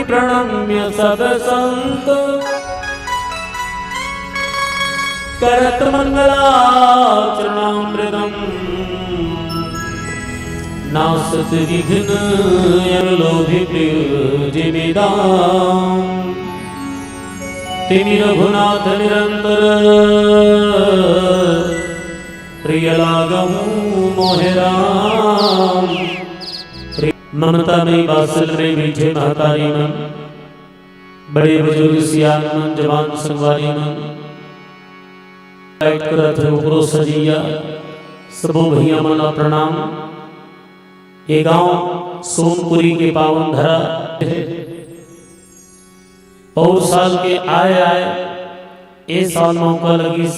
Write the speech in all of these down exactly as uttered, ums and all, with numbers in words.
प्रणम्य सब संत करत मंगलाचरणामृतम। नासत विघ्न अन लोभि प्रिय जिमिदान। तिमि रघुनाथ निरंतर प्रिय लागहु मोहे राम। प्रिय ममता में बासल में मीठे महतारी मन, बड़े बुजुर्ग सियान मन, जवान संगवारी मन, लाइट करत हे ओकरो सजैया, सबो भैया मन ला प्रणाम। ये गांव सोनपुरी के पावन धरा हे। पौर साल के आय आय, ए साल मौका लगिस,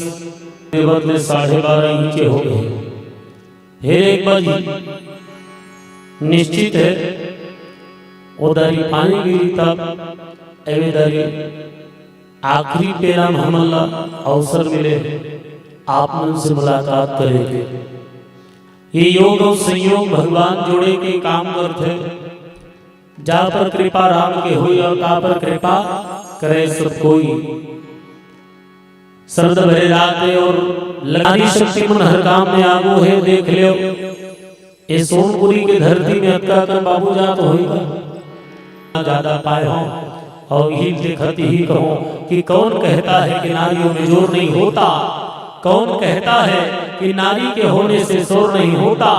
देवत ले साढ़े बारह इंच हो गए। फिर एक बजी निश्चित हे, ओ दारी पानी गिरी तब एवे दारी आखिरी पेरा म हमन ला अवसर मिले हे आप मन से मुलाकात करे के। ये योग अउ संयोग भगवान जोड़े के काम करथे। जा पर कृपा राम के होई अउ ता पर कृपा करे सब कोई। शरद भरे रात हे अउ नारी शक्ति मन हर काम में आगू हे। देख लो, ए सोनपुरी के धरती में अतका कन बाबू जात होई का? ज्यादा पाए हों अउ इही देखत इही कहों कि कौन कहता है कि नारियों में जोर नहीं होता, कौन कहता है कि नारी के होने से शोर नहीं होता।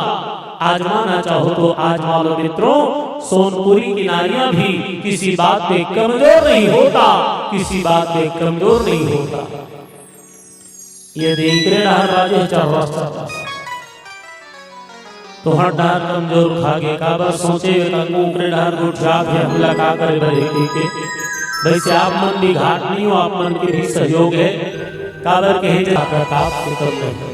आजमाना चाहो तो आजमा लो मित्रों, सोनपुरी की नारियां भी किसी बात पे कमजोर नहीं होता, किसी बात पे कमजोर नहीं होता। ये देख रे डहर बाजे चर्रस चर्रस। तोहर डहर कमजोर खा गे, काबर सोचे वे तंगू ओकरे डहर गोठियात हे, हमला का करे बर हे कहिके। वैसे आप मन भी घाट नहीं हो, आप मन के भी सहयोग हे। काबर कहे जे प्रताप से कम नहीं।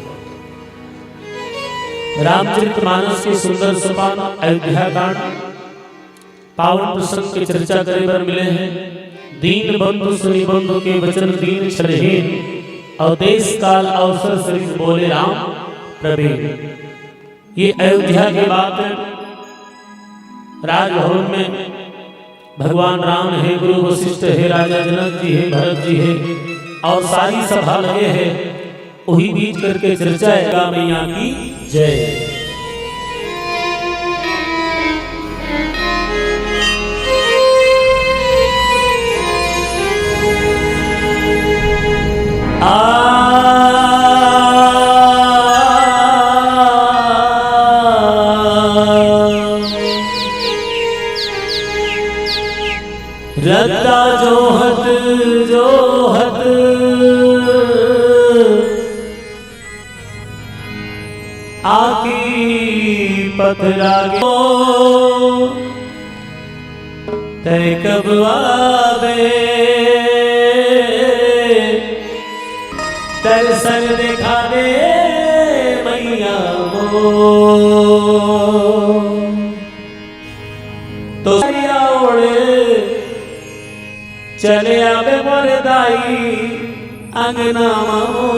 रामचरित मानस के सुंदर सोपान अयोध्या कांड पावन प्रसंग के चर्चा करे बर मिले हे। दीन बंधु सुनि बंधु के वचन दीन छलहीन, अउ देश काल अवसर सरिस बोले राम प्रवीण। ये अयोध्या के बात हे। राजभवन में भगवान राम हे, गुरु वशिष्ठ हे, राजा जनक जी हे, भरत जी हे अउ सारी सभा लगे हे। उही बीच करके चर्चा हे। दुर्गा मैया की जय। आ रत्ता जोहत जोहत आखी पथरा गयो। तै कब आबे दर्शन देखा दे मैया वो। तो सरिया ओढ़ चले आबे मोर दाई अंगना मा हो।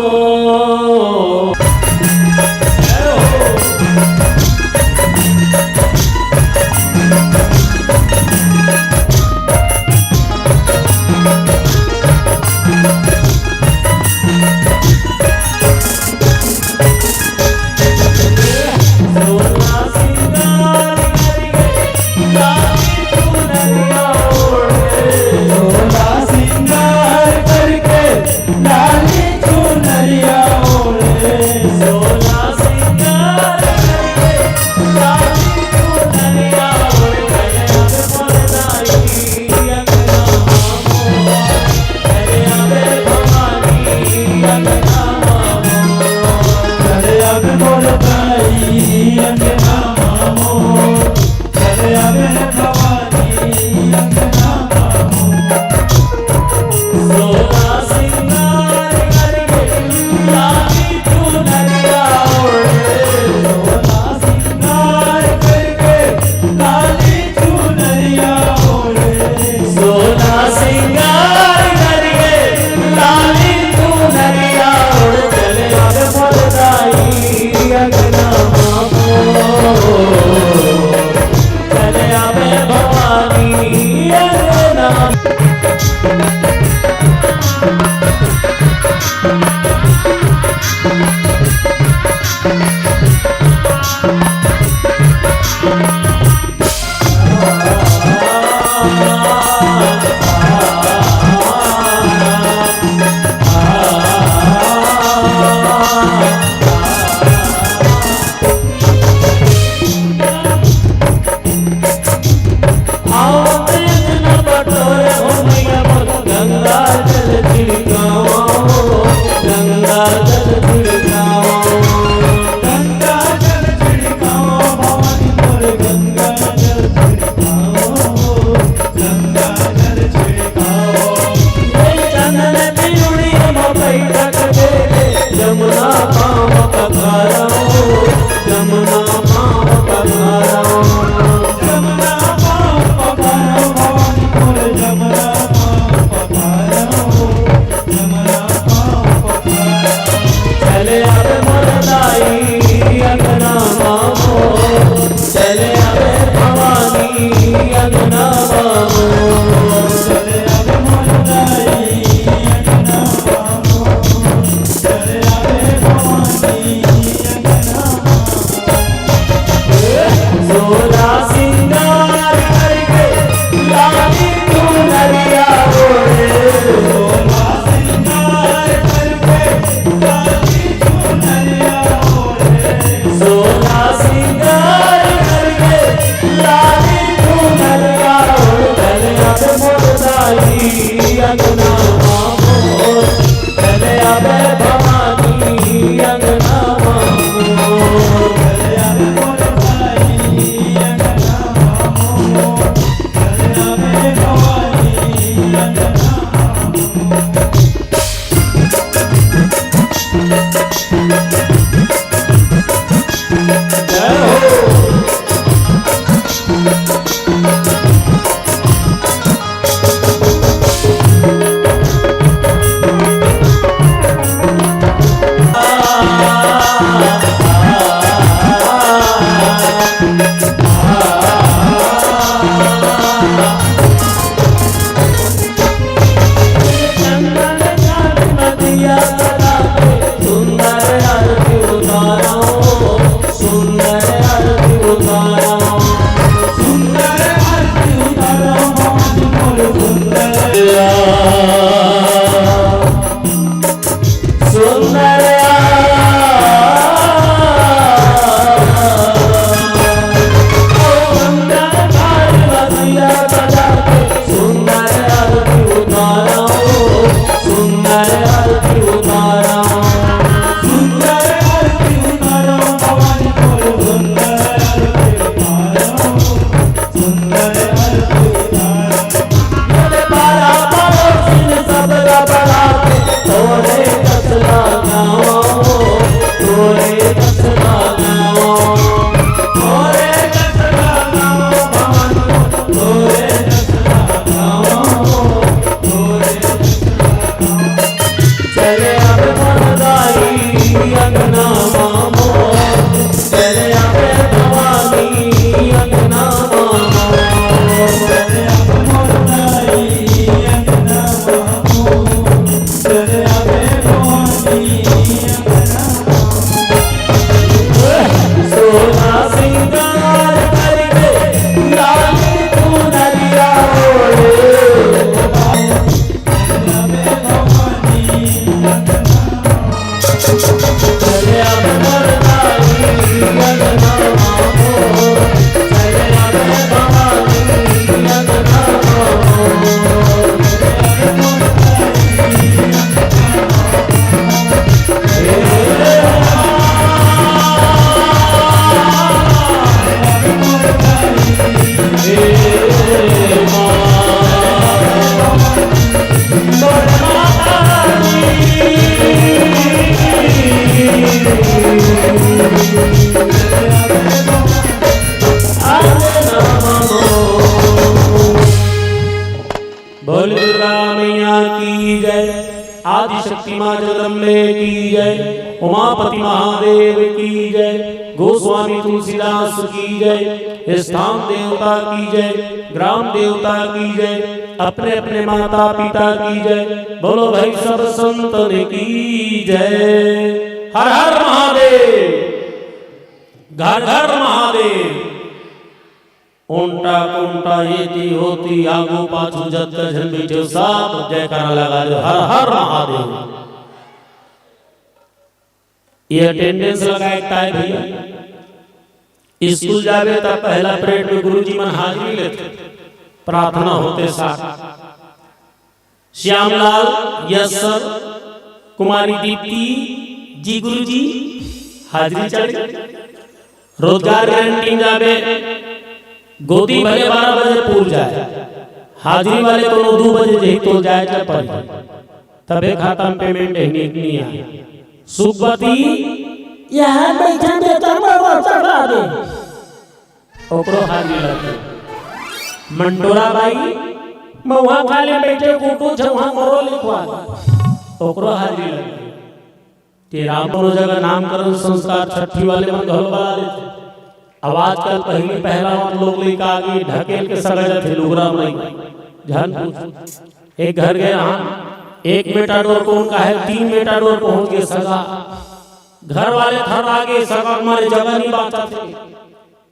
आवत यमुना बटोरे हो मैया मोर, गंगा जल छिड़कावा हो, गंगा जल छिड़कावा हो। गंगा जल छिड़कावा भवानी मोर, गंगा जल छिड़कावा हो, गंगा जल छिड़कावा हो। ये चंदन पियुड़ी म बैठक दे दे, जमुना पाँव पखारा हो, जमुना पाँव पखारा हो। जमुना पाँव पखारा भवानी मोर, जमुना पाँव पखारा हो, जमुना पाँव पखारा। चले आवे मोर दाई अंगना मामो, चले आवे भवानी अंगना मामो। चले आवे मोर दाई अंगना मामो, चले आवे भवानी अंगना मामो। सोला सिंगार करके लाली चुनरिया ओढ़े। सोला सिंगार करके लाली चुनरिया ओढ़े। सोला सिंगार करके लाली चुनरिया ओढ़े। चले आवे मोर दाई अंगना मामो। चले आवे भवानी अंगना मामो। चले आवे मोर दाई अंगना मामो। चले आवे भवानी अंगना मामो। जय हो। सुंदर आरती उतारो, सुंदर आरती उतारो, सुंदर आरती उतारो, भवानी मोर सुंदर। सुंदर आ, सुंदर आरती उतारो, सुंदर आरती उतारो, सुंदर आरती उतारो, सुंदर आरती उतारो, भवानी मोर सुंदर आरती उतारो, सुंदर आरती उतारो। ये पारा पड़ोसिन सब घबराथे, तोरे जस लगावो, तोरे जस लगावो, तोरे जस लगावो, भवानी मोर तोरे जस लगावो, तोरे जस लगावो। चले आवे मोर दाई अंगना मामो, चले आवे भवानी अंगना मामो। चले आवे मोर दाई अंगना मामो, चले आवे भवानी अंगना मामो। सोना सिंगार करके लाली चुनरिया ओढ़े। बोल दुर्गा मैया की जय, आदिशक्ति माँ जगदम्बे की जय, उमापति महादेव की जय, गोस्वामी तुलसीदास की जय। स्थान देवता की जय, ग्राम देवता की जय, अपने अपने माता पिता की जय। बोलो भाई सब संतन की जय। हर हर महादेव, घर घर महादेव। ओंटा कोंटा एती ओती आगू पाछू जतका झन बइठे हो, सब जयकारा लगा दो, हर हर महादेव। ये अटेंडेंस लगाए के ताय भैया, स्कूल जाबे त पहला परेड में गुरुजी मन हाजिरी लेथे, प्रार्थना होते साथ। श्यामलाल, यस सर, कुमारी दीप्ति, जी गुरुजी, हाजिरी चढ़। रोजगार गारंटी में जाबे, गोदी भले बारह बजे पूर जाए, हाजिरी वाले कोनो दू बजे जही तो जाए के पड़ी, तभे खाता में पेमेंट है, नहीं, नहीं आए। सुखवती, यहाँ बैठा बेटा, महुआ चढ़ा दे। ओकरो हाजिरी लगथे। मंटोरा बाई, महुआ खा ले बैठे, गुड्डू छौहा मरो लिखवा दे। ओकरो हाजिरी लगथे। तेरा कोनो जगह नामकरण संस्कार छट्ठी वाले मन घलो बला लेथे। अब आजकल पहिली पहला मन लोग लइका आगे ढकेल के सगा जाथे लुगरा में, झन पूछ। एक घर गए हम, एक मेटाडोर कोन का है, तीन मेटाडोर पहुंच गए सगा। घर वाले थर्रा गे, सगा मारे जगह नहीं बांचत हे।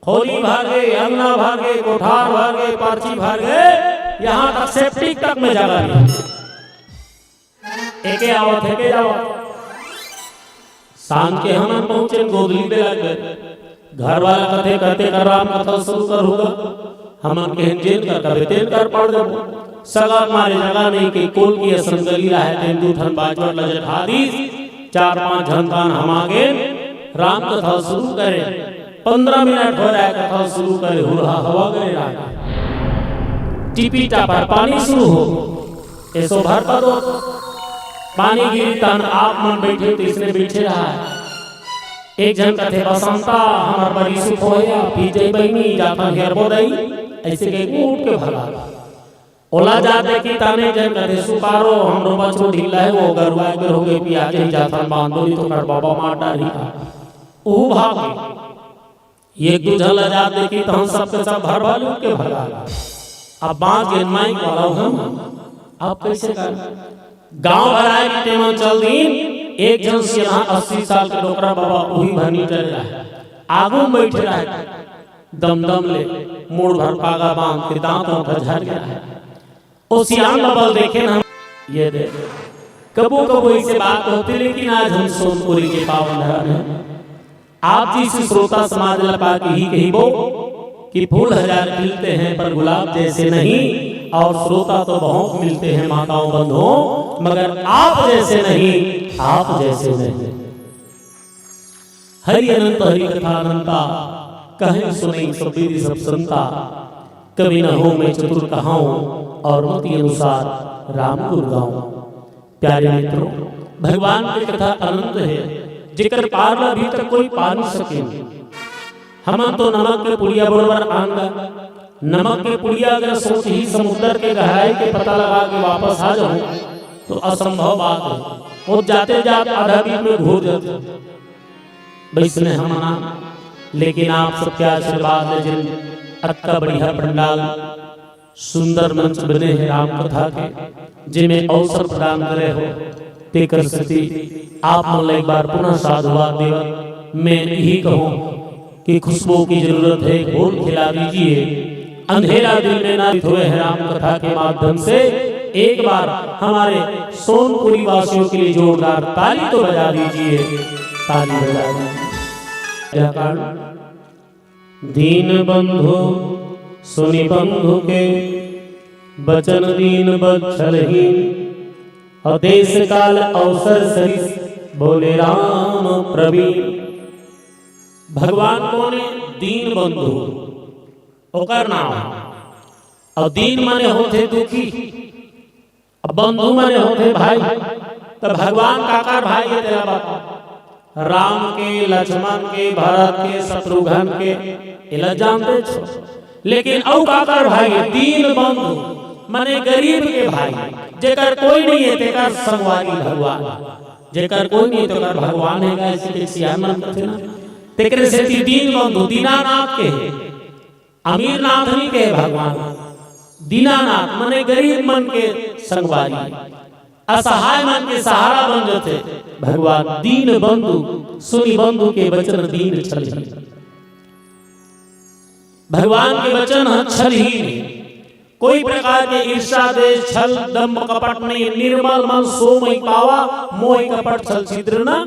खोली भर गे, अंगना भर गे, कोठार भर गे, पर्ची भर गे, यहाँ तक सेप्टिक तक में जगह नहीं। एके आवत हे, एके जावत। शाम के हमन पहुंचे गोदली में लग गए। घर वाला कथे, "करते कर राम कथा शुरू कर होगा।" हमन कहेन, "जेन कर कबे तेन कर पड़ देबो।" सगा मारे जगह नहीं के कोल की असन गली रहे, तेन दू ठन बाजवट ल जठा दीस। चार पांच झन तान हम आगे राम कथा शुरू करे। पंद्रह मिनट हो रहा है कथा शुरू करे, हुरहा हवा करे रहा। टिपी टापर पानी शुरू हो। एसो भर पदो। पानी गिरी तहन आप मन बैठे हो, तो इसने बैठे रहा है। एक झन कथे, "बसंता, हमर बरी सुख होया, पी जई बहिनी, जाथन हेरबो दई।" ऐसे कह के उठ के भगा। ओला जात देखी ताने एक झन कथे, "सुपारो, हमरो बछरू ढीला है, वो गरुआ एक बेर हो गए, पिया जई जाथन बांधो, नहीं तो कर बाबा मार डारी का।" ओहू भाग गए। एक दू झन ला जात देखी, तहन सबके सब भर भर उठ के भगा। अब बांच गेन माइक वाला हम, अब कैसे कर? गांव भर आए के टेमन चल दीन, एक झन सियाना अस्सी साल के डोकरा बाबा उही भनी चल रहा है। आगू में बैठे रहे, दम दम ले, मुड़ भर पागा बांध के दांत वांत झर गया है। ओ सियान बाबा ल देखे न हम, ये दे। कबो कबो ऐसे बात होते, लेकिन आज हम सोनपुरी के पावन धरम है। आप जैसे श्रोता समाज ला पा के ही कहिबो कि फूल हजार खिलते हैं पर गुलाब जैसे नहीं, और श्रोता तो बहुत मिलते हैं माताओं बंधुओं, मगर आप जैसे नहीं, आप जैसे नहीं। हरि अनंत हरि कथा अनंता, कहे सुने सब विधि सब संता। कवि न हों मैं चतुर कहाऊं, और मति अनुसार राम गुण गाऊं। प्यारे मित्रों, भगवान के कथा अनंत है, जेकर पार ला अभी तक कोई पा नहीं सके। हमन तो नमक के पुड़िया बरोबर आन गा। नमक के पुड़िया अगर सोचही समुद्र के गहराई के पता लगा के वापस आ जाऊं, तो असंभव बात है। वो जाते जात आधा बीच में घूर जाते। वैसने हमन आ, लेकिन आप सबके आशीर्वाद ले जिन अतका बढ़िया पंडाल, सुंदर मंच बने हे राम कथा के, जेमे अवसर प्रदान करे हो, तेकर सेती आप मन ला एक बार पुनः साधुवाद देवत मैं यही कहूं कि खुशबू की जरूरत है, घोल खिला दीजिए। अंधेरा दिल में ना हुए हैं राम कथा के माध्यम से। एक बार हमारे सोनपुरी वासियों के लिए जोरदार ताली तो बजा दीजिए, ताली बजा दीजिए। क्या कारण? दीन बंधु सुनि बंधु के, बचन दीन बत्सलहीन, और देश काल अवसर सरिस, बोले राम प्रवीण। भगवान कोन हे? दीन बंधु, ओकर नाम हे। और दीन माने होथे दुखी, अब बंधु माने होथे भाई, त भगवान काकर भाई हे तेला बता। राम के, लक्ष्मण के, भरत के, शत्रुघ्न के, एला जानते छो। लेकिन अउ काकर भाई हे? दीन बंधु माने गरीब के भाई, जेकर कोई नहीं हे तेकर संगवारी भगवान, जेकर कोई नहीं हे तेकर भगवान हे, ऐसे के सियान मन कथे ना। तेकरे सेती दीन बंधु दीनानाथ के हे। अमीर नाथ नहीं कहे भगवान, दीनानाथ मने गरीब मन के संगवारी, असहाय मन के सहारा बन जथे। भगवान दीन बंधु सुनि बंधु के बचन दीन छलही। भगवान के बचन ह छलही नहीं। कोई प्रकार के ईर्ष्या, द्वेष, छल, दंभ, कपट नहीं। निर्मल मन सो महि पावा, मोहि कपट छल छिद्र न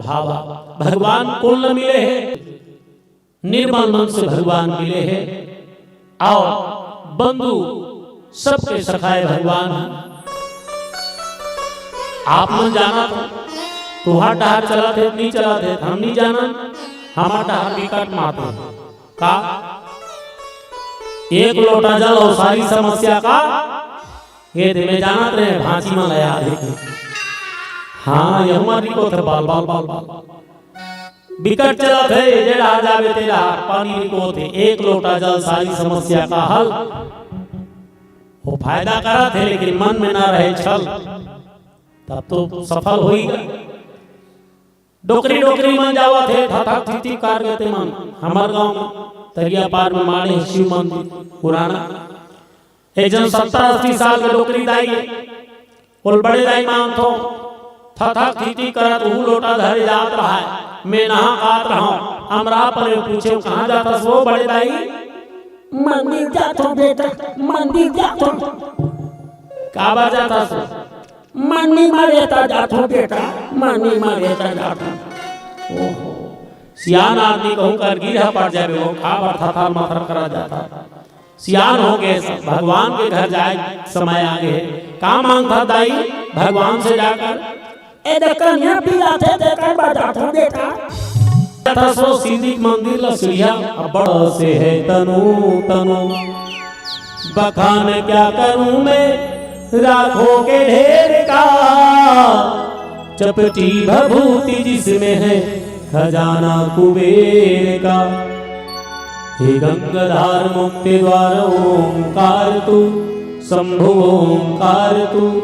भावा। भगवान कोन ल मिले हे? निर्मल मन से भगवान मिले हे। अउ बंधु सबके सखाय भगवान हे। आप मन जानत हो, तुहार डहर चलत हे, नहीं चलत हे, हम नहीं जानन। हमर डहर बिकट मात हे। का? एक लोटा जल अउ सारी समस्या का? ये दे में जानत रहे, भांची मन ला याद हे कि हाँ, यहू मन रिकोथे बाल, बाल, बाल, बाल। बिकट चलत हे, जे डहर जाबे ते डहर पानी रिकोथे। एक लोटा जल सारी समस्या का हल। वो फायदा करत हे, लेकिन मन में ना रहे छल, तब तो सफल होई गा। डोकरी डोकरी मन जावत हे, थथक थीथी कर गे ते मन। हमर गांव में तरिया पार में माड़े हे शिव मंदिर पुराना। एक झन सत्तर अस्सी साल के डोकरी दाई हे। ओला बड़े दाई मानथों। थथक थीथी करत उहू लोटा धरे जात रहय। मैं नहा खात रहंव। अमरा परे पूछेंव, "कहाँ जाथस वो बड़े दाई?" "मंदिर जाथों बेटा, मंदिर जाथों।" "काबर जाथस वो?" "मन्नी मारे त जाथों बेटा, मन्नी मारे त जाथों।" ओहो, सियान आदमी कहूँ कर गिरहा पड़ जाबे, वो काबर थथर मथर करा जाता। सियान हो गे, भगवान के घर जाए समय आ गे। का मांगथस दाई भगवान से जाकर? "ए दे कन्या पिलाथे, तेकर बर जाथों बेटा।" तथा सो सीधी मंदिर ल सीढ़िया, "बड़ से है तनु तनु, बखान क्या करूं मैं राखों के ढेर का। चपटी भभूति जिसमें है खजाना कुबेर का। हे गंगाधार मुक्ति द्वार ओंकार तू, शंभु ओंकार तू,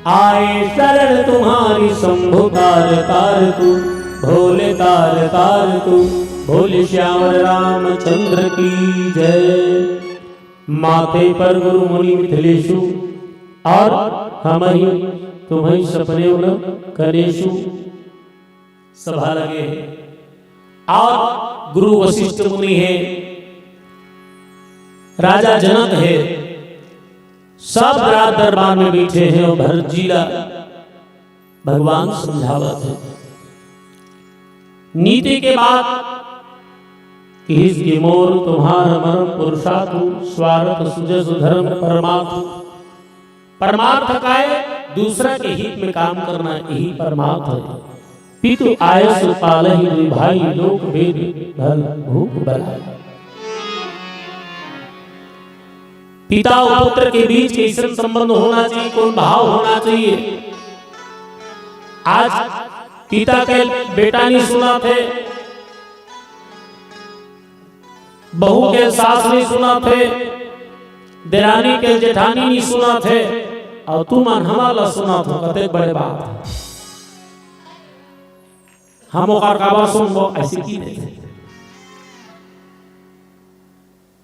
आए शरण तुम्हारी शंभु तार तार तू, भोले तार तार तू।" बोले श्यावर रामचंद्र की जय। माथे पर गुरु मुनि मिथिलेशु, और हमहि तुम्हि सपने उन कलेशु। सभा लगे हे। और गुरु वशिष्ठ मुनि हे, राजा जनक हे, सब राज दरबार में बैठे हे और भरत जी ला भगवान समझावत हे। नीति के बात किहिस कि मोर तुम्हार मरम पुरुषार्थ, स्वार्थ सुजस धर्म परमार्थ। परमार्थ काय? दूसरा के हित में काम करना, यही परमार्थ हे। पितु आयस पालहि दुइ भाई, लोक भेद भल भूख बलाई। पिता और पुत्र के बीच कइसन संबंध होना चाहिए, कौन भाव होना चाहिए। आज पिता के बेटा नहीं सुनथे, बहू के सास नहीं सुनथे, देरानी के जेठानी नहीं सुनथे, और तुमन हमला सुनथो, कतेक बड़े बात हे। हम ओकर काबर सुनबो, ऐसे की देथे।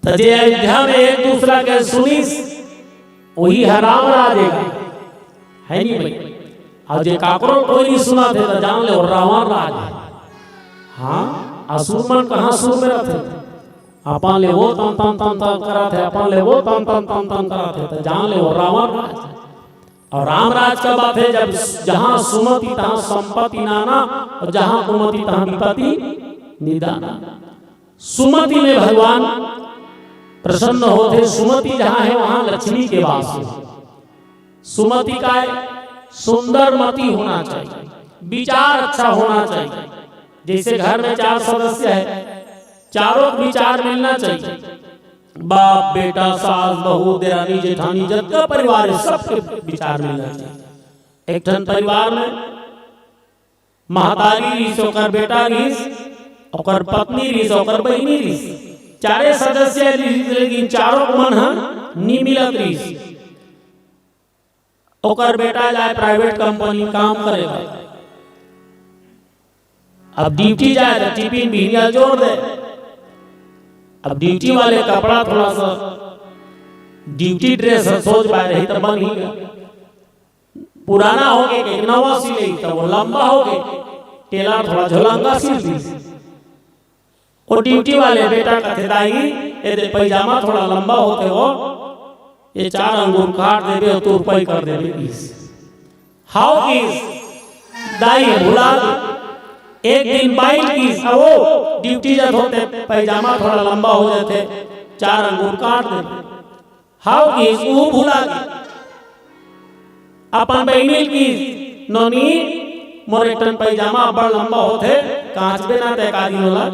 त जे अयोध्या में एक दूसरा के सुनिस, वही ह राम राज हे, हे नहीं भाई? और जे काकरो कोई नहीं सुनथे, त जान ले वो रावण राज हे। हाँ, असुर मन कहाँ सुर में रथे? अपन ले वो तन तन तन तन करथे, अपन ले वो तन तन तन तन करथे, त जान ले वो रावण राज हे। और राम राज का बात हे, जब जहाँ सुमति तहाँ संपत्ति नाना, और जहाँ कुमति तहाँ विपत्ति निदाना। सुमति में भगवान प्रसन्न होथे। सुमति जहाँ हे, वहाँ लक्ष्मी के वास हे। सुमति काय? सुंदर मति होना चाहिए, विचार अच्छा होना चाहिए। जैसे घर में चार सदस्य हे, चारों के विचार मिलना चाहिए। बाप, बेटा, सास, बहू, देरानी, जेठानी, जतका परिवार हे, सबके विचार मिलना चाहिए। एक ठन परिवार में महतारी रहिस, ओकर बेटा रहिस, ओकर पत्नी रहिस, ओकर बहिनी रहिस, चारे सदस्य रहिस, लेकिन चारों मन ह नी मिलत रहिस। ओकर बेटा जाय private company काम करे बर। अब duty जाय त टिफिन बिहनिया जोर दे। अब ड्यूटी वाले कपड़ा थोड़ा सा, ड्यूटी ड्रेस ह सोझ पाए रही त बन ही गा। पुराना हो गे, एक नवा सिलई, त वो लंबा हो गे, टेलर थोड़ा झोलंगा सिल दिस। वो ड्यूटी वाले बेटा कथे, "दाई, ये दे पैजामा थोड़ा लंबा होथे वो, ये चार अंगुर काट देबे अउ तुरपई कर देबे," किस। "हाव," किस, "दाई भुला गे।" एक दिन बाई किस, "अ वो ड्यूटी जात हों ते पैजामा थोड़ा लंबा हो जाथे, चार अंगुर काट देबे।" "हाव," किस, "वो भुला गे।" अपन बहिनी ल किस, "नोनी, मोर एक ठन पैजामा अब्बड़ लंबा होथे, कांचबे ना ते का दिन ओला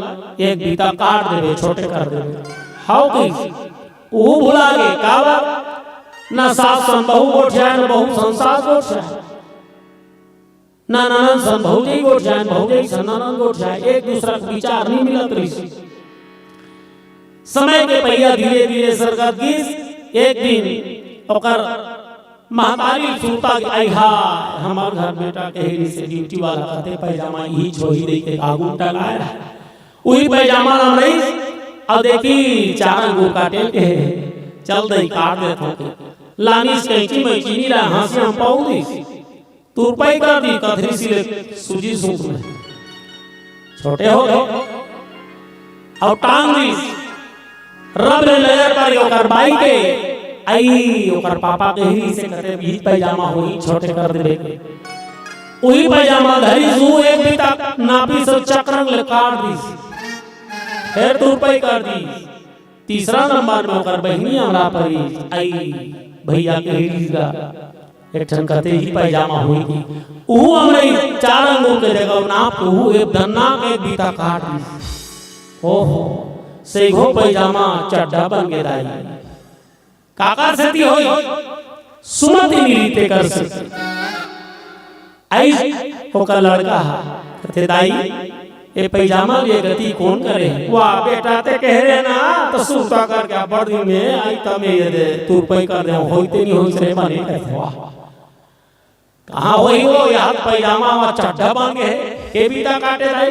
एक बीता काट देबे, छोटे कर देबे।" "हाव," किस, "वो भुला गे।" "काबर?" "ना सास सन बहू गोठियाय, ना बहू सन सास गोठियाय, ना ननंद सन भौजई गोठियाय, ना भौजई सन ननंद गोठियाय, एक दूसरा के विचार नहीं मिलत रहिस।" समय के पहिया धीरे-धीरे सरकत गिस। एक दिन ओकर महतारी सुरता के, "आई हाय, हमर घर बेटा के ही से ड्यूटी वाला कथे पैजामा इही छोही दे के आगू टंगाय रहा।" उही पैजामा ला रहिस, अउ देखी चार अंगुर काटे के, "चल दई काट देथों।" लानिस कैंची मैंची नी ला, हांसिया म पाऊ दिस। तुरपई कर दी, कथरी सिले सूजी सूत में। छोटे हो गे। अउ टांग दिस। रब ले नजर पर ओकर बाई के, आई ओकर पापा के ही से कथे, "इही पैजामा होही, छोटे कर देबे।" उही पैजामा धरिस, वो एक बीता नापिस अउ चकरंग ले काट दिस। फेर तुरपई कर दिस। तीसरा नंबर में ओकर बहिनी अमरा परिस, आई भैया के ही गा, एक ठन कथे इही पैजामा होही कि। उहू अमरई चार अंगुर के जगह नाप के उहू एक धन्ना के एक बीता काट दिस। ओहो, सेघो पैजामा चड्डा बन गे दाई। काकर सेती होही? सुमति नी रहिस तेकर सेती। आइस ओकर लड़का ह, कथे, "दाई, ए पैजामा ल ये गति कोन करे?" "वाह बेटा, ते कहे रहे ना, त सुरता करके अब्बड़ दिन में आई, त में ये दे तुरपई कर देंव, होइस ते नी होइस रे बने," कथे, "वाह।" कहाँ होही वो, ये पैजामा म चड्डा बन गे हे, के बीता काटे दाई?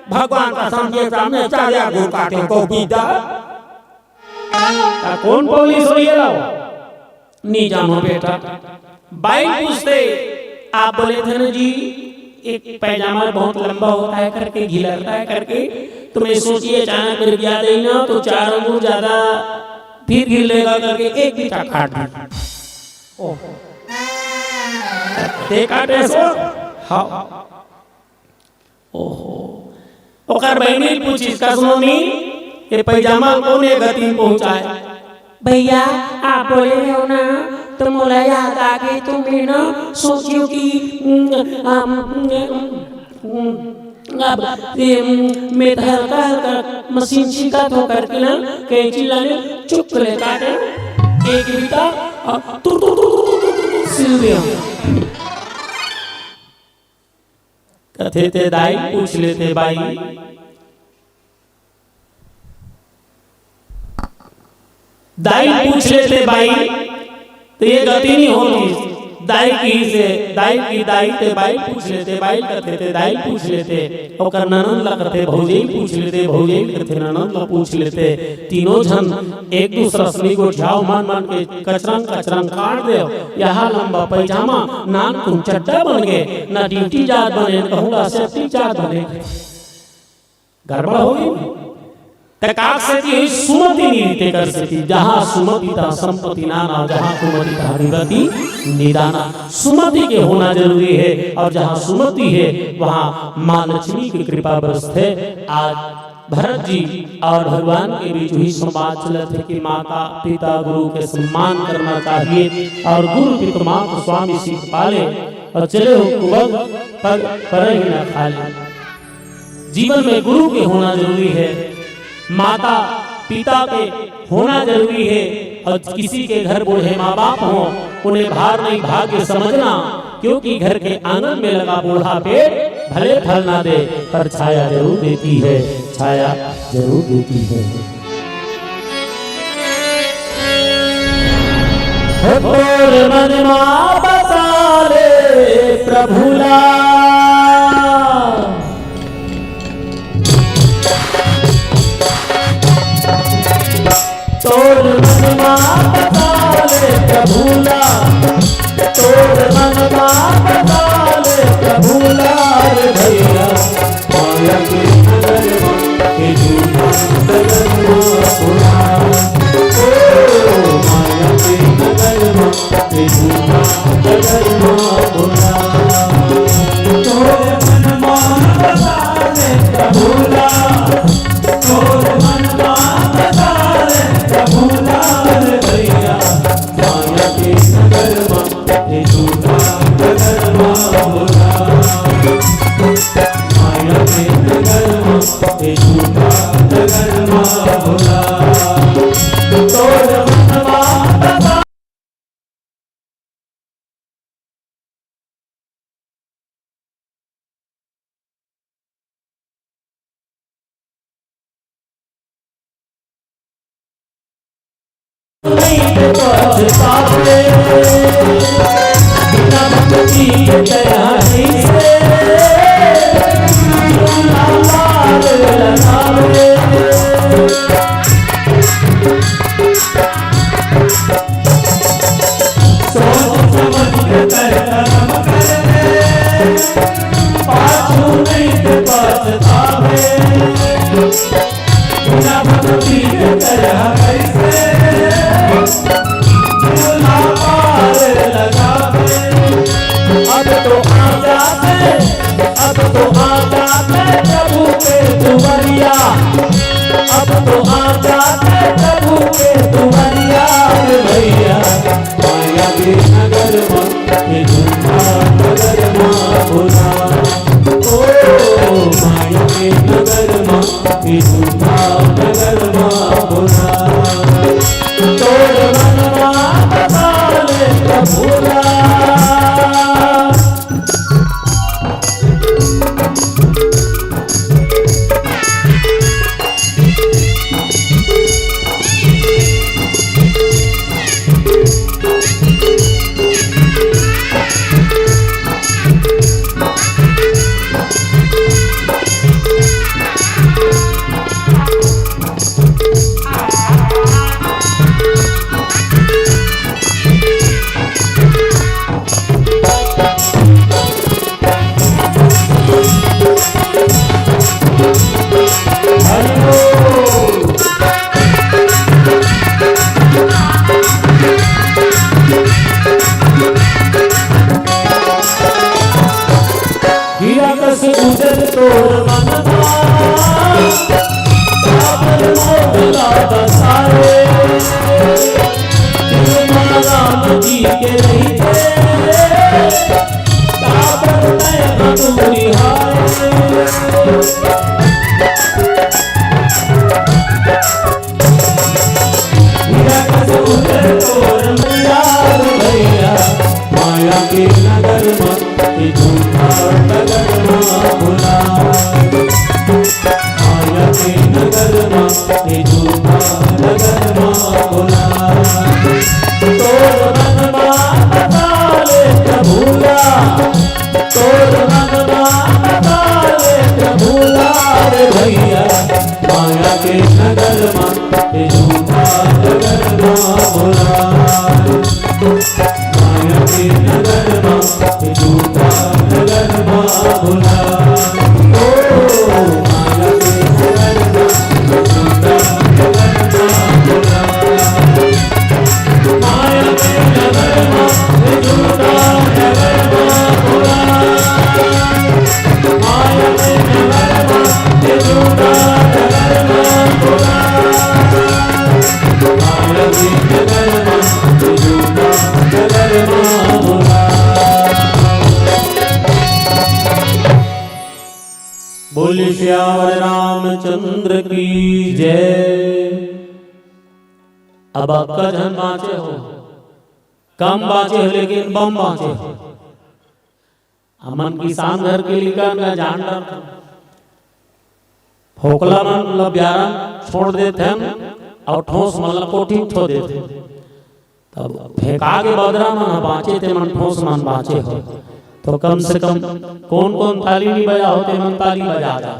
भगवान कसम के सामने चार अंगुर काटे तो बीता। त कोन पुलिस होही ये ला? नी जानो बेटा। बाई पूछथे, आप बोले थे ना जी, एक पैजामा बहुत लंबा होता है करके, घिलरता है करके, तो मैं सोची अचानक मेरे याद आई ना, तो चार अंगुर ज्यादा फिर घिलेगा करके एक बीता काट दी। ओहो। ते काटे सो? हाँ। ओहो। ओकर बहिनी पूछिस, "कस नोनी, ये पैजामा कोन ये गति में पहुंचाय?" "भैया, आप बोले हो ना, तो मोला याद आ गे, तो मैं ना सोचियो कि, उम, अम, उम, उम, अब, ये, उम, मैं तो हल्का हल्का मशीन सीखत हों करके ना, कैंची ला ले, चुक ले काटे, एक बीता, अ, तुर, तुर, तुर, सिल देंव।" कथे ते दाई पूछ लेते बाई, दाई पूछ लेते बाई, त ये गति नी होतिस। दाई किहिसे, दाई किहिस दाई ते बाई पूछ लेते, बाई कथे ते दाई पूछ लेते, ओकर ननंद ला कथे भौजई पूछ लेते, भौजई कथे ननंद ला पूछ लेते। तीनों झन एक दूसरा सनी गोठियाव मन मन के कचरंग कचरंग काट देव। यहा लंबा पैजामा नानकुन चड्डा बन गे, ना ड्यूटी जात बने, कहूँगा सेफ्टी जात बने। गड़बड़ होगे। त काक सेती होही सुमति नी रहिस तेकर सेती, जहाँ सुमति तहाँ संपत्ति नाना, जहाँ कुमति तहाँ निरति निदाना। सुमति के होना जरूरी हे, अउ जहाँ सुमति हे, वहाँ माँ लक्ष्मी के कृपा बरसथे। आज भरत जी अउ भगवान के बीच उही संवाद चलत हे कि माता, पिता, गुरु के सम्मान करना चाहिए अउ गुरु पितु मातु स्वामी सीख पाले अउ चले हो कुबल पग परहि न खाले। जीवन में गुरु के होना जरूरी हे, माता पिता के होना जरूरी हे। अउ किसी के घर बूढ़े माँ बाप हों, उन्हें भार नहीं भाग्य समझना, क्योंकि घर के आंगन में लगा बूढ़ा पेड़ भले फल ना दे, पर छाया जरूर देती है, छाया जरूर देती है। हो तोर मन मा बसा ले प्रभु ला। भूला, तोर मन बाप डाले प्रभुला रे भैया, माया के नगर मा के झूठा नगर मा भूला। ओ माया के नगर मा के झूठा नगर मा भूला। तोर मन बाप डाले प्रभुला, तोर मन बाप डाले प्रभुला रे भैया, माया के नगर मा के झूठा नगर मा भूला। माया के नगर मा के झूठा नगर मा भूला। तोर मन बाप नहीं ते पछतावे, बिना भक्ति के दया नहीं से, झूला पार लगावे। सोच समझ के कर कर्म कर ले, पाछू नहीं ते पछतावे। बिना भक्ति के दया कैसे भूला पार लगावे। अब तो आ जाते, अब तो आ जाते प्रभु के दुआरिया, अब तो आ जाते प्रभु के दुआरिया रे भैया। माया के नगर मा के झूठा नगर मा भूला। ओ माया के नगर मा के झूठा नगर मा भूला। तोर मन बाप डाले प्रभुला। हीरा कस उजर तोर मनवा, काबर मोर ला बसाए। राम जी के रहिते, काबर तै दूरी हाय। हीरा कस उजर तोर मनवा भैया, माया के नगर मा के झूठा नगर मा भूला। माया के नगर मा के झूठा नगर मा भूला। तोर मन बाप डाले प्रभुला, तोर मन बाप डाले प्रभुला रे भैया। माया के नगर मा के झूठा नगर मा भूला। माया के नगर मा के झूठा नगर मा भूला। ओ माया के नगर मा के झूठा नगर मा भूला। माया के नगर मा के झूठा नगर मा भूला। माया के नगर मा के झूठा नगर मा भूला। बोले सियावर रामचंद्र की जय। अब अतका झन बाँचे हो, कम बाँचे हो, लेकिन बम बाँचे हो। हमन किसान घर के लइका न जान डरथन। फोकला मन ल बियारा छोड़ देथन अउ ठोस मन ल कोठी ठो देथन। तब फेंका के बदरा मन ह बाँचे, ते मन ठोस मन बाँचे हो। तो कम से कम कोन कोन ताली नहीं बजा हो, ते मन ताली बजा दे।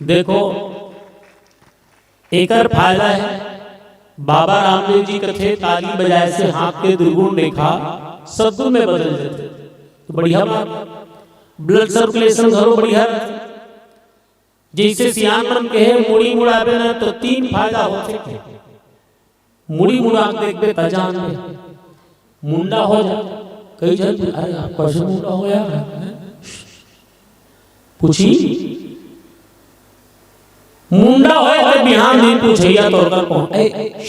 देखो, एकर फायदा है, बाबा रामदेव जी कथे, ताली बजाए से हाथ के दुर्गुण रेखा सद्गुण में बदल जाथे। तो बढ़िया बात, ब्लड सर्कुलेशन घलो बढ़िया रथे। जैसे सियान मन कहे, मुड़ी मुड़ाबे ना तो तीन फायदा होथे। मुड़ी मुड़ा के देखबे त जान ले, मुंडा हो जा। कई झन, "अरे, आप कैसे मुंडा हो यार?" पूछी, मुंडा होए तो बिहान दिन पूछैया तोर कर पहुंच। ए, ए,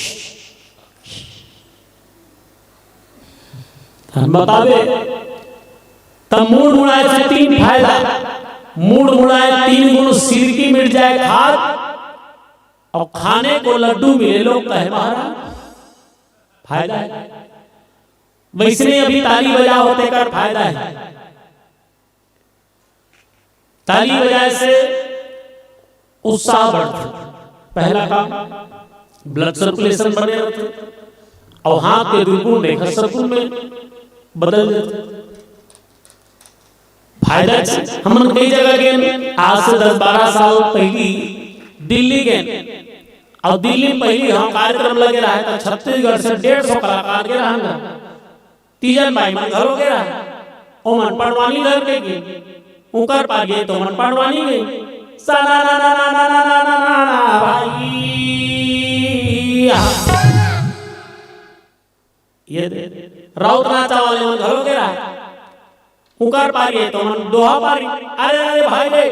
हम बताबे, त मुड़ मुड़ाए से तीन फायदा। मुड़ मुड़ाए तीन गुण सिर की मिट जाए खाद, और खाने को लड्डू मिले लोग कहे महाराज, फायदा है। वैसने अभी ताली बजा होते कर फायदा है। ताली बजाए से उत्साह बढ़थे। पहला काम, ब्लड सर्कुलेशन बने रहथे, और हाथ के दुर्गुण रेखा सद्गुण में बदल जाथे। फायदा हे। हमन कई जगह गेन, आज से दस बारह साल पहली दिल्ली गेन, और दिल्ली में पहली हम कार्यक्रम लगे रहे, तो छत्तीसगढ़ से डेढ़ सौ कलाकार गे रहन। तीजन बाई मन घलो गे रहे, ओमन पंडवानी घर के गे, उकर पार गे तो मन पंडवानी गे। सना ना ना ना ना ना ना ना ना ना भाई। ये दे, राउत नाचा वाले मन घलो गे रहे, उकर पार गे तो मन दोहा पारी। अरे, अरे भाई रे,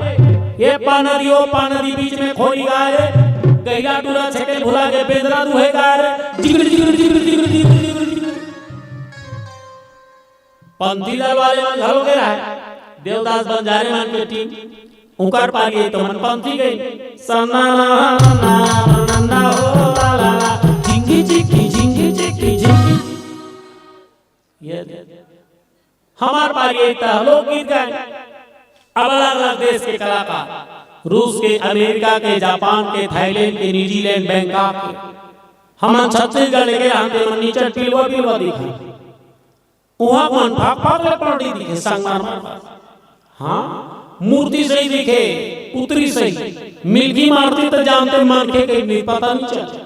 ये पा नदी, ओ पा नदी, बीच में खोरी गाय रे, गहिरा टूरा छेके भुला के बेंदरा दुहे गाय रे, जिगर, जिगर, जिगर। पंथी दल वाले मन घलो गे रहे, देवदास बंजारे मन के टीम, उकर पार गे तो मन पंथी गई। सना ना ना ना ना हो ला ला ला, झिंगी झिकी, झिंगी झिकी, झिंगी। ये हमार पार गे तो लोकगीत गाए। अब अलग-अलग देश के कलाकार, रूस के, अमेरिका के, जापान के, थाईलैंड के, न्यूजीलैंड, बैंकॉक के, हमन छत्तीसगढ़ लेके रहन ते मन नीचे पिलवा पिलवा दिखा। उहाँ मन फाक फाक ले पड़ी दिखे संगमरमर। हाँ, मूर्ति सही दिखे, पुतरी सही। मिलकी मारती तो जानते मन के कहीं नहीं, पता नहीं चल।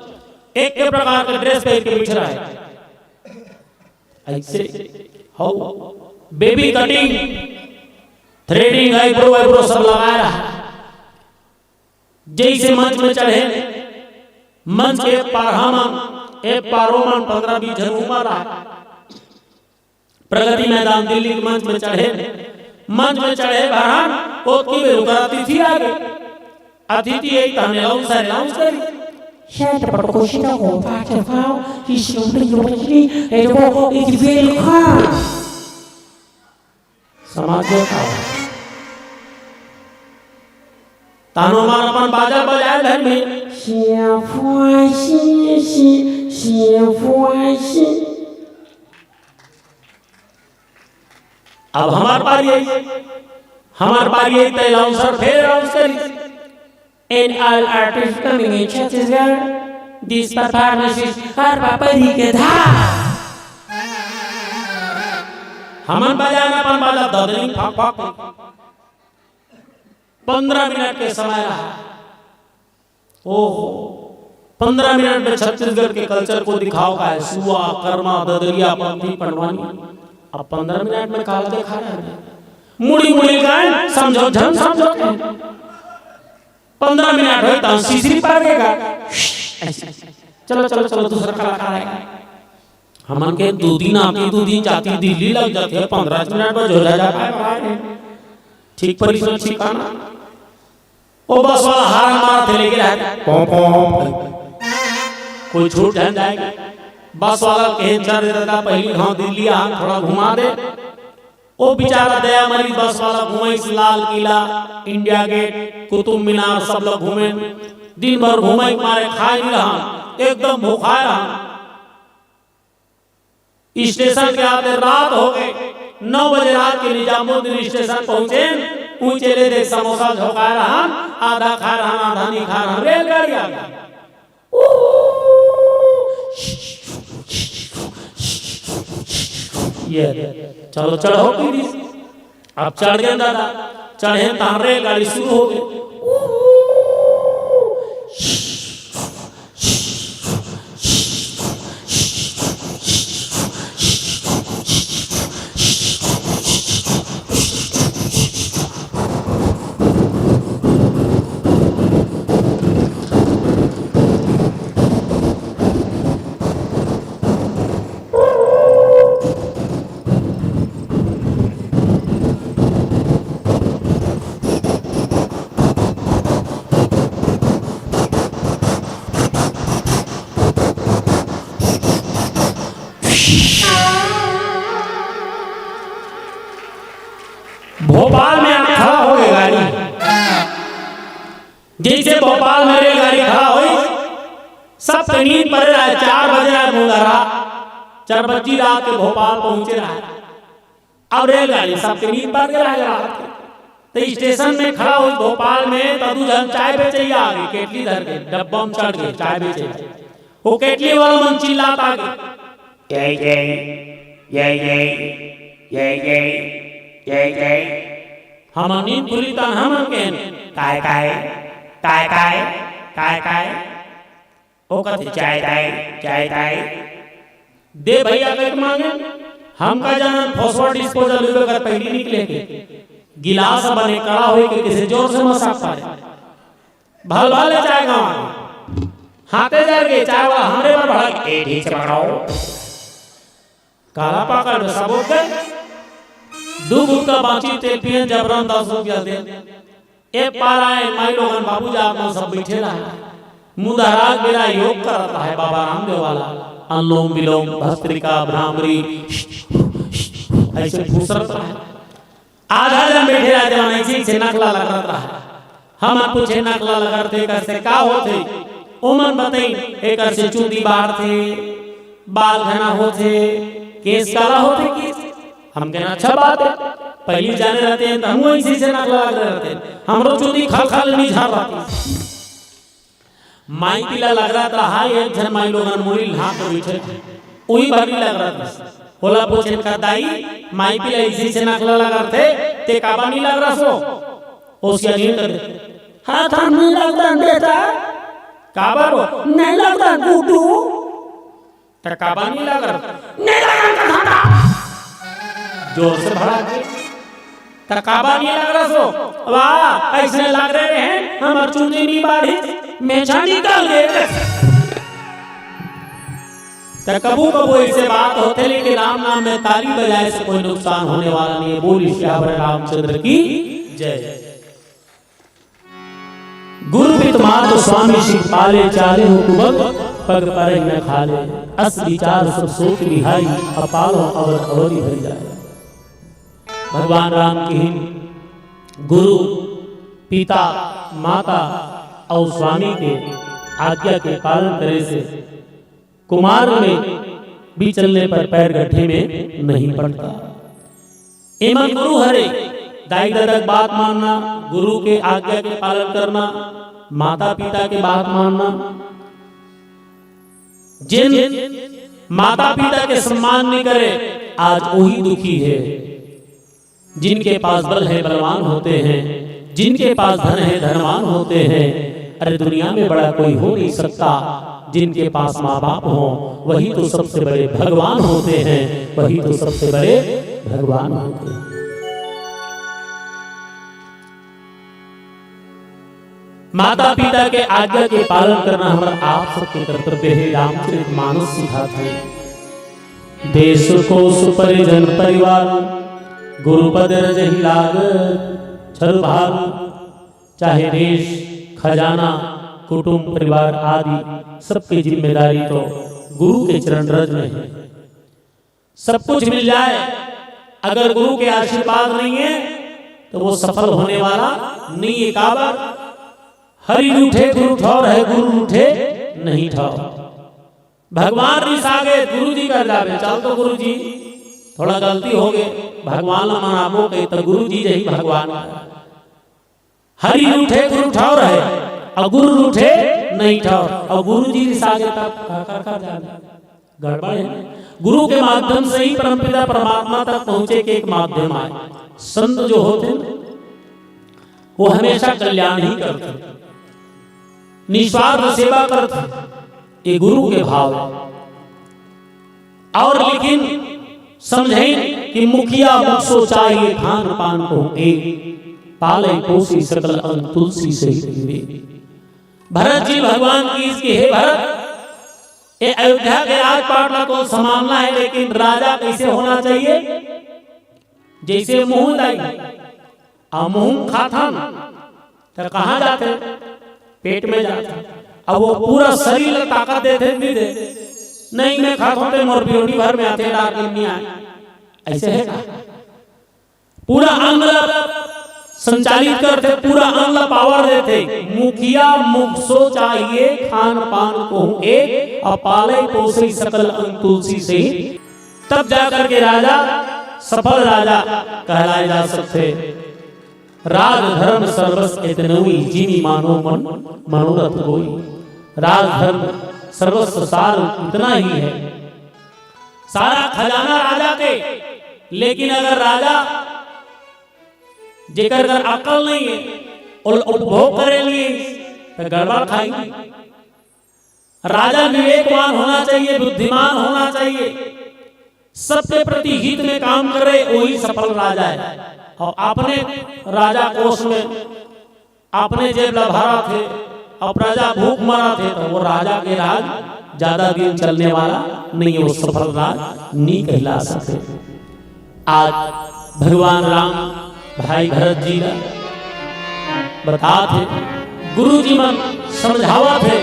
एक के प्रकार के ड्रेस पहन के बिछरा है। ऐसे हो, baby cutting, threading, eyebrow, eyebrow सब लगाए रहा। जैसे मंच में चढ़े, मंच के पार हमन, ए पारो मन पंद्रह बीस झन उमर रहा। प्रगति मैदान दिल्ली के मंच में चढ़े, मंच में चढ़े भरन, ओतकी बेर उकर अतिथि आ गे। अतिथि आई तहने अनाउंसर अनाउंस करी। Senta para coxinha com parte fal, isto não tem que ir, eu vou e que vem cá। समाज में का? तानो मार अपन बाजा बजाए घर में। शिया फुआ शी, शी, शिया फुआ शी। अब हमार पारी आई, हमार पारी आई, तैला अनाउंसर फेर announce curry. And all artists coming in Chhattisgarh, this performance is हर बापरी के धार। हमन बजाना अपन बाजा ददरी फक फक। पंद्रह मिनट के समय रहा। ओहो, पंद्रह मिनट में छत्तीसगढ़ के कल्चर को दिखाओ का है, सुआ, कर्मा, ददरिया, पंथी, पंडवानी। अब पंद्रह मिनट में काला देखा रहे हैं? मुड़ी मुड़ी गाए, समझो झन समझो। पंद्रह मिनट होई तो सिसरी पार के गा। चलो, चलो, चलो, दूसरा कलाकार आएगा। हमन के दू दिन आती, दू दिन जाती, दिल्ली लग जाती है, पंद्रह मिनट में झोला जा पाए। ठीक परिसर ठिकाना। ओ बस वाला हारन मारत हे, लेके रहत हे, पों, पों, पों। कोई छूट झन जाएगा। बस वाला कहे, "चल रे दादा, पहली गांव दिल्ली आ, थोड़ा घुमा दे।" ओ बेचारा दया मरीज बस वाला घुमाइस लाल किला, इंडिया गेट, कुतुब मीनार, सब लोग घूमे। दिन भर घूमे के मारे खाए नहीं रहा, एकदम भूखाए रहा। स्टेशन के आते रात हो गए, नौ बजे रात के निजामुद्दीन स्टेशन पहुंचे। ऊंचे ले देख समोसा झोंका रहा, आधा खा रहा, आधा नहीं खा रहा, रेलगाड़ी आ गई। ये चलो चढ़ो की भी। अब चढ़ गए दादा, चढ़े तार रेलगाड़ी शुरू हो गई। जइसे भोपाल में रेलगाड़ी खड़ा होइस, सबके नींद परे रहय, चार बजे रहय मुंदरा, चार बजे रात के भोपाल पहुंचे रहय। अब रेलगाड़ी सबके नींद पर गे रहय रात के। त स्टेशन में खड़ा होइस भोपाल में, त दू झन चाय बेचइया आगे, केटली धर के, डब्बा में चढ़ के चाय बेचे। वो केटली वाला मन चिल्लात आगे, "जय जय, जय जय, जय जय, जय जय।" हमर नींद खुली त हमन केहेन, "काय काय, काय काय, काय काय?" ओ कथे, "चाय ताय, चाय ताय।" दे भइया कहिके मांगे, हम का जानन, phosphate disposal होइबे कर पहिली निकले के। गिलास बने कड़ा होइके कइसे जोर से मसक पारे। भल भल ले चाय गाँव आगे। हाथे जर गे, चाय वाला हमरे बर भड़क, "ए, ठीक से पकड़ो।" काला पाकड़ में सबो के दू गुटका बांची, तेल पियन, जबरन दस रुपया दे। ए पारा ए माई लोगन, बाबू जात मन सब बइठे रहय। मुंदरा के बेरा योग करत रहय बाबा रामदेव वाला, अनुलोम विलोम, भस्त्रिका, भ्रामरी, अइसे फुसरत रहय। आधा झन बइठे रहय, जेमन अइसे, अइसे नकला लगरत रहय। हमन पूछे, "नकला लगरथे, एकर से का होथे?" ओमन बतइन, "एकर से चूंदी बाढ़थे, बाल घना होथे, केस काला होथे।" केस हम केहेन, "अच्छा बात हे, पहिली जाने रहतेन त हमू अइसे, अइसे नकला लगरे रहतेन, हमरो चूंदी खल खल नइ झर रहतिस।" माई पीला लगरत रहय, एक झन माई लोगन मुड़ी ला के बइठे, उही भर नइ लगरत रहय। ओला पूछेन का, "दाई, माई पीला अइसे, अइसे नकला लगरथे, तें काबर नइ लगरस ओ?" ओ सियान कथे, "हाथ हम नइ लगरन बेटा।" "काबर ओ?" "नइ लगरन गुड्डू।" "त काबर नइ लगरस?" "नइ लगरन कथंव त।" जोर से भड़क गे। "त काबर नइ लगरस ओ?" "वाह, अइसने लगरे रहेन, हमर चूंदी नइ बाढ़िस, मेछा निकल गे।" त कभू कभू अइसे बात होथे, लेकिन राम नाम में ताली बजाए से कोई नुकसान होने वाला नहीं है। बोलिए सियावर रामचंद्र की जय। गुरु पित मात स्वामी सिख पाले, चाले हुकुमत पग परहि न खाले। अस विचार सब सोच विहाई, अपालो अवर अवधि भरि जाए। भगवान राम किहिन गुरु, पिता, माता अउ स्वामी के आज्ञा के पालन करे से कुमार में भी चलने पर पैर गड्ढे में नहीं पड़ता। एमन गुरु हरे, दाई ददा के बात मानना, गुरु के आज्ञा के पालन करना, माता पिता के बात मानना। जिन माता पिता के सम्मान नइ करे, आज ओही दुखी हे। जिनके पास बल है बलवान होते हैं, जिनके पास धन है धनवान होते हैं। अरे दुनिया में बड़ा कोई हो नहीं सकता, जिनके पास माँ बाप हो वही तो सबसे बड़े भगवान होते हैं, वही तो सबसे बड़े भगवान होते हैं। माता पिता के आज्ञा के पालन करना हमर आप सबके कर्तव्य हे। रामचरित मानस सिखाथे, देश कोस परिजन परिवार, गुरुपद रजहि लाग छरु भाग। चाहे देश, खजाना, कुटुंब, परिवार आदि सबके जिम्मेदारी तो गुरु के चरण रज में हे। सब कुछ मिल जाए, अगर गुरु के आशीर्वाद नहीं है तो वो सफल होने वाला नहीं है। काबर? हरि रूठे गुरु ठौर है, गुरु रूठे नहीं ठौर। भगवान रिसा गे, गुरु जी कर जाबे, "चल तो गुरु जी, थोड़ा गलती हो गे, भगवान ला मनाबो," कही तो गुरु जी जही भगवान। हरि रूठे गुरु ठौर है, अउ गुरु रूठे नहीं ठौर, अउ गुरु जी रिसा गे तब का, का, का जाने? गड़बड़ है। गुरु के माध्यम से ही परमपिता परमात्मा तक पहुंचे के एक माध्यम आय। संत जो होथे ना, वो हमेशा कल्याण ही करथे, निस्वार्थ सेवा करथे, ये गुरु के भाव है। अउ लेकिन समझइन कि मुखिया मुख सो चाहिए, खान पान को एक, पाले पोसी सकल अंग तुलसी सहित विवेक। भरत जी भगवान की इसकी, "हे भरत, ये अयोध्या के राजपाट ला तो संभालना है, लेकिन राजा कैसे होना चाहिए? जैसे मुंह दाई, अउ मुंह खाथन, त कहाँ जाथे? पेट में जाथे। अब वो पूरा शरीर ला ताकत देथे, नहीं दे? नहीं, मैं खाथों ते मोर ब्योटी भर में आथे, डार दिन नहीं आए।" ऐसे है का? पूरा अंग ला संचालित करथे, पूरा अंग ला पावर देथे। मुखिया मुख सो चाहिए, खान पान कोहू एक, अउ पालई पोसई सकल अंग तुलसी से ही। तब जा करके राजा सफल राजा कहलाए जा सकथे। राज धर्म सर्वस्व एतनोई, जिनि मानो मन मनोरथ कोई। राज धर्म सर्वस्व सार इतना ही है, सारा खजाना राजा के। लेकिन अगर राजा जेकर कर अकल नहीं है और उपभोग करे लिए, तो गड़बड़ खाई। राजा विवेकवान होना चाहिए, बुद्धिमान होना चाहिए, सबके प्रति हित में काम करे, वही सफल राजा है। और अपने राजा कोष में अपने जेब ला भरा थे और प्रजा भूख मरा थे, तो वो राजा के राज ज्यादा दिन चलने वाला नहीं है, वो सफल राज नहीं कहला सकते। आज भगवान राम भाई भरत जी ला बतात हे, गुरु जी मन समझावत हे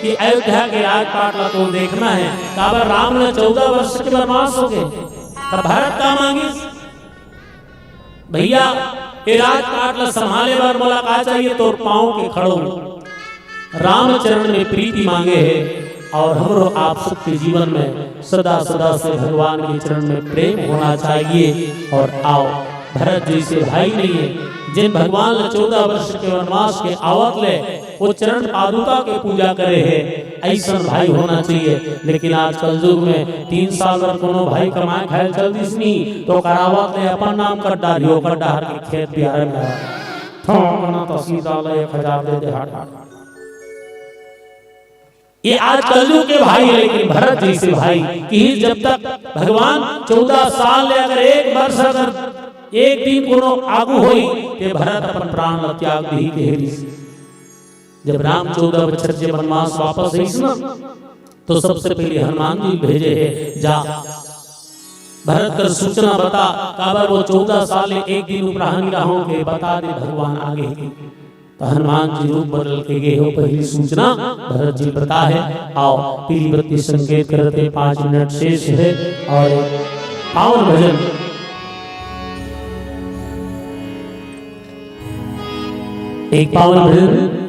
कि अयोध्या के राजपाट ला तो देखना है। काबर राम ला चौदह वर्ष के वनवास हो गए, तब भरत का मांगिस, "भैया, ये राजपाट ला संभाले बर मोला का चाहिए?" "तोर पाँव के खड़ो।" रामचरण में प्रीति मांगे हे और हमरो आप सबके जीवन में सदा सदा से भगवान के चरण में प्रेम होना चाहिए। और आओ, भरत जैसे भाई नहीं है, जिन भगवान ला चौदह वर्ष के वनवास के आवत ले वो चरण पादुका के पूजा करे हे, ऐसन भाई होना चाहिए। लेकिन आज कलयुग में तीन साल बर कोनो भाई कमाए खाए चल दिस नहीं, तो ओकर आवत ले अपन नाम कर डारी, ओकर डहर के खेत बिहार में। ठोकना तो सीधा ले एक हजार दे दे हट। ये आज कलयुग के भाई है, लेकिन भरत जैसे भाई कि जब तक भगवान चौदह साल ले अगर एक वर्ष अगर एक दिन कोनो आगू होई, ते भरत अपन प्राण ला त्याग दही के हेरिस। जब राम चौदह बछर जे वनवास वापस आइस ना, तो सबसे पहले हनुमान जी भेजे हे, "जा, भरत कर सूचना बता, काबर वो चौदह साल एक दिन उपराहा नहीं रहो के बता दे भगवान आगे।" तो हनुमान जी रूप बदल के गे हो, पहली सूचना भरत जी बता है। आओ, पीली बत्ती संकेत करते, पाँच मिनट शेष है और पावन भजन, एक पावन भजन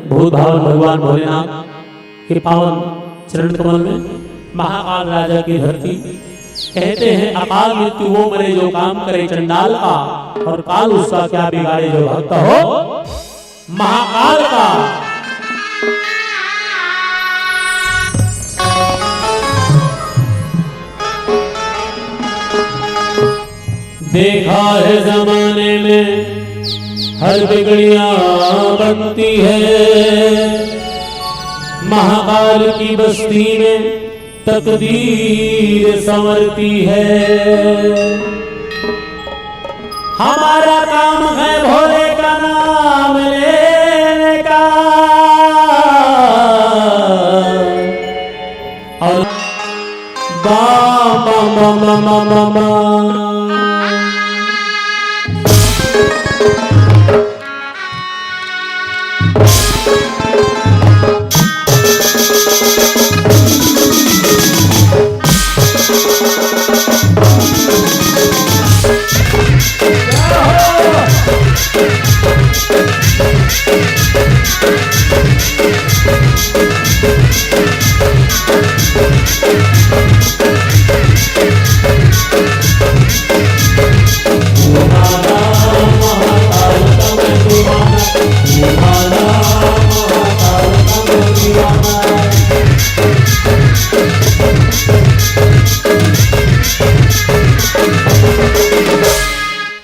भूत भावन भगवान भोलेनाथ के पावन चरण कमल में। महाकाल राजा की धरती कहते हैं, अकाल मृत्यु वो मरे जो काम करे चंडाल का, और काल उसका क्या बिगाड़े जो भक्त हो महाकाल का। देखा है जमाने में हर बिगड़ियां बनती है, महाकाल की बस्ती में तकदीर संवरती है। हमारा काम है भोले का नाम लेने का। और बम, बम, बम।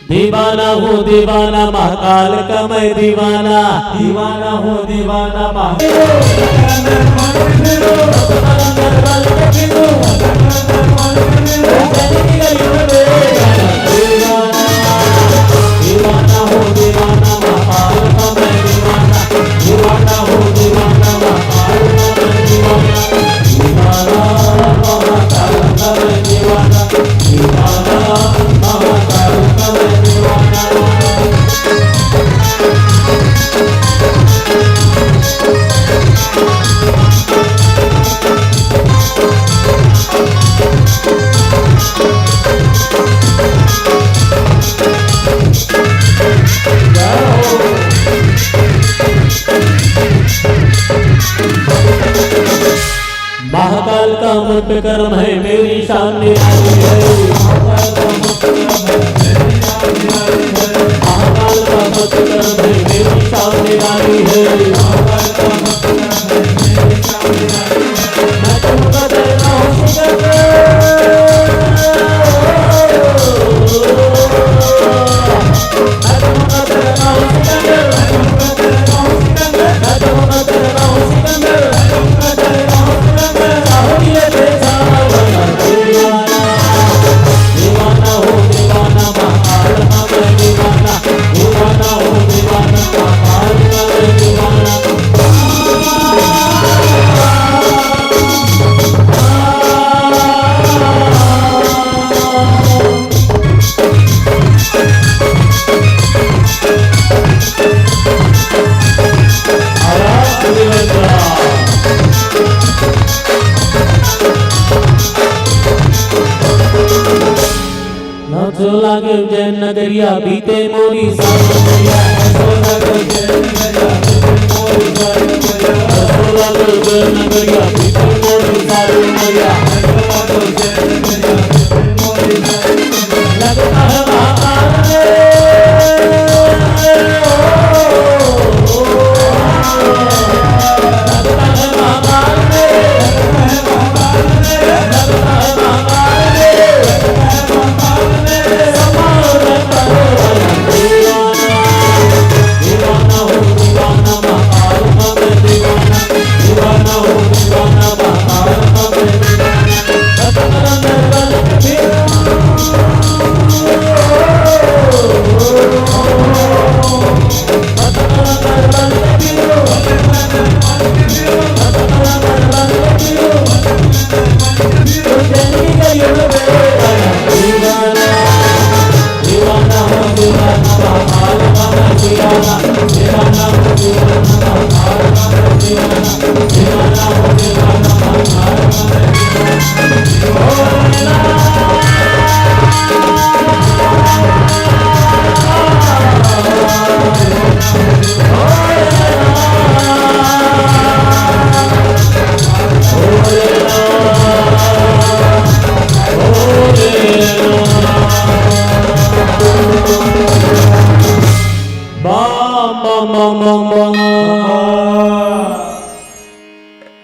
दीवाना हूँ दीवाना, महाकाल का मैं दीवाना। दीवाना हूँ दीवाना, महाकाल। दीवाना, दीवाना हूँ दीवाना, महाकाल का मैं दीवाना। दीवाना हूँ दीवाना, महाकाल का मैं दीवाना। दीवाना, महाकाल का मैं दीवाना। काल का मुझ पे कर्म है, मेरी शान निराली है। महाकाल का मुझ पे कर्म है, मेरी शान निराली है। मैं तुमको तेरा हूँ सिकंदर। नाचो लागे उज्जैन नगरिया, बीते मोरी सारी उमरिया। नाचो लागे उज्जैन नगरिया, बीते मोरी सारी उमरिया। नाचो लागे उज्जैन नगरिया, बीते मोरी सारी उमरिया। लगता है महाकाल रे।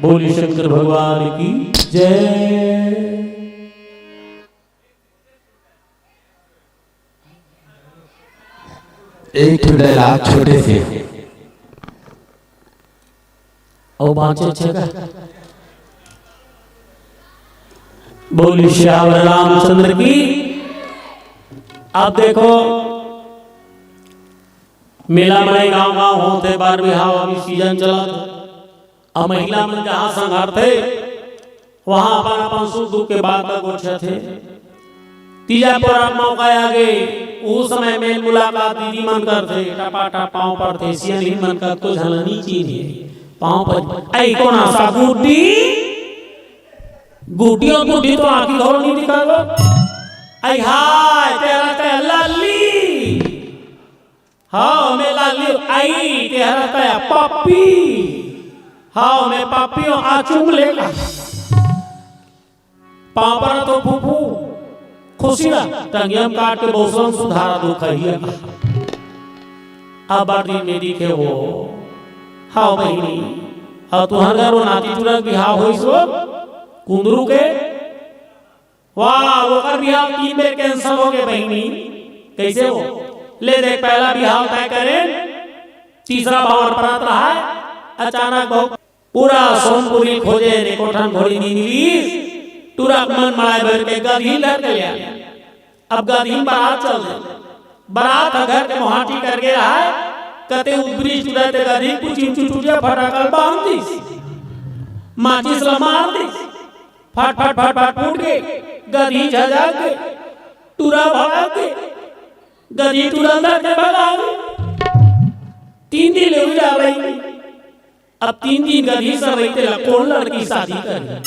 बोलिए शंकर भगवान की जय। एक ठो dialogue छोटे से। अउ बाँचे छे का? बोली सियावर रामचंद्र की। अब देखो, मेला मन गांव-गांव होथे, बर बिहाव अभी season चलत हे। अब महिला मन जहाँ संघरथे, वहाँ अपन-अपन सुख दुख के बात ला गोठियाथे। तीजा परब मौका आगे, उ समय मेल मुलाकात दीदी मन करथे, टपा टप पाँव परथे, सियनहिन मन कतको झन नी चिन्हे, पाँव पर, "ऐ कोन अस गुड्डी? गुड्डी अउ गुड्डी तो आँखी घलो नी दिखत हे। ऐ हाय, तेरा ते लाली।" हव, में लाली, ऐ, तेरा ते पप्पी। हव, में पप्पी हूँ, आ चूम ले। पाँव परत हों फूफू, खुशी ला, टंगिया म काट के बउसवा म सुधारा दुखइया। अब बड़ दिन में दिखे हो। हव बहिनी, अउ तुँहर घर वो नाती टूरा के बिहाव होइस वो, कुंदरू के? वाह, ओकर बिहाव तीन बेर cancel होगे बहिनी। कइसे हो? ले देख, पहला बिहाव तय करेन, तीसरा भांवर परत रहय, अचानक बहू पूरा सोनपुरी खोजेन, एको ठन घोड़ी नी मिलिस। टूरा के मन मड़ाय भर के गदही धर के ले आय। अब गदही म बरात चल दे, बरात ह घर के मोहाटी कर गे रहय, कते उबरिस टूरा ते गदही कुचिम चुचुरिया फटाका ल बांध दिस, माचिस ल मार दिस। फट, फट, फट, फट फूट गे, गदही झजाक गे, टूरा भड़क गे, गदही टूरा ल धर के भगा गे। तीन दिन ले उजाड़ रही। अब तीन दिन गदही सब रहिथे, ला कोन लड़की शादी करे?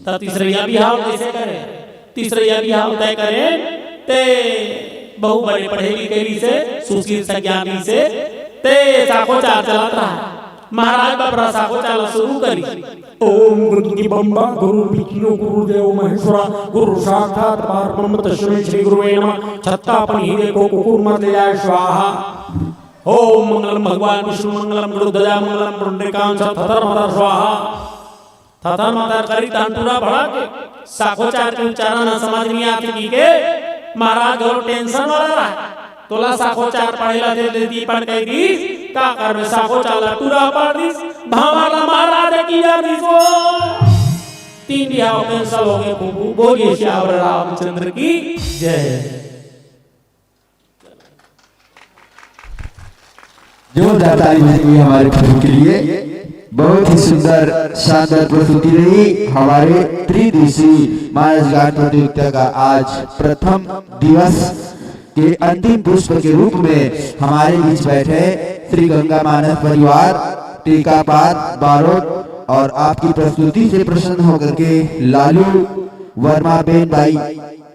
त तीसरइया बिहाव कइसे करे? तीसरइया बिहाव तय करे, ते बहू बने पढ़े लिखे रहिसे, सुशील सज्ञान रहिसे, ते साखो चार चलत रहा। महाराज बबरा साखोचार ला शुरू करी। ओम गुरु की बम्बा, गुरु विष्णु, गुरु देव महेश्वरा, गुरु साक्षात परब्रह्म, तस्मै श्री गुरुवे नमः। छत्ता अपन ही देखो, कुकुर मर ले जाए, स्वाहा। ओम मंगलम भगवान विष्णु मंगलम, गुरु ध्वजा मंगलम, पुंडरीकाक्ष थतर मतर स्वाहा। थतर मतर करी तहन टूरा भड़ा के साखोचार के उच्चारण ह समझ नहीं आते की के महाराज घलो tension वाला रहा। तोला साखोचार पढ़े ला दे दे दी पढ़ कह दी, का करबे, साखोचार ला टूरा पढ़ दिस, भांवर ला महाराज की जा दिस वो। तीन बिहाव cancel हो गए फूफू। बोलिए सियावर रामचंद्र की जय। जोरदार ताली बजेंगे हमारे प्रभु के लिए। बहुत ही सुंदर, शानदार प्रस्तुति रही हमारे त्रिदिवसीय मानस गान प्रतियोगिता का आज प्रथम दिवस के अंतिम पुष्प के रूप में हमारे बीच बैठे श्री गंगा मानस परिवार, टेकापार, बारोट, और आपकी प्रस्तुति से प्रसन्न होकर के लालू वर्मा, बेन भाई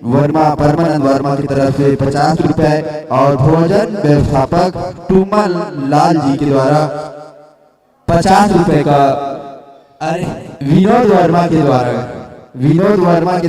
वर्मा, परमानंद वर्मा की तरफ से पचास रुपए और भोजन व्यवस्थापक टूमन लाल जी के द्वारा पचास रुपए का, अरे, विनोद वर्मा के द्वारा, विनोद वर्मा के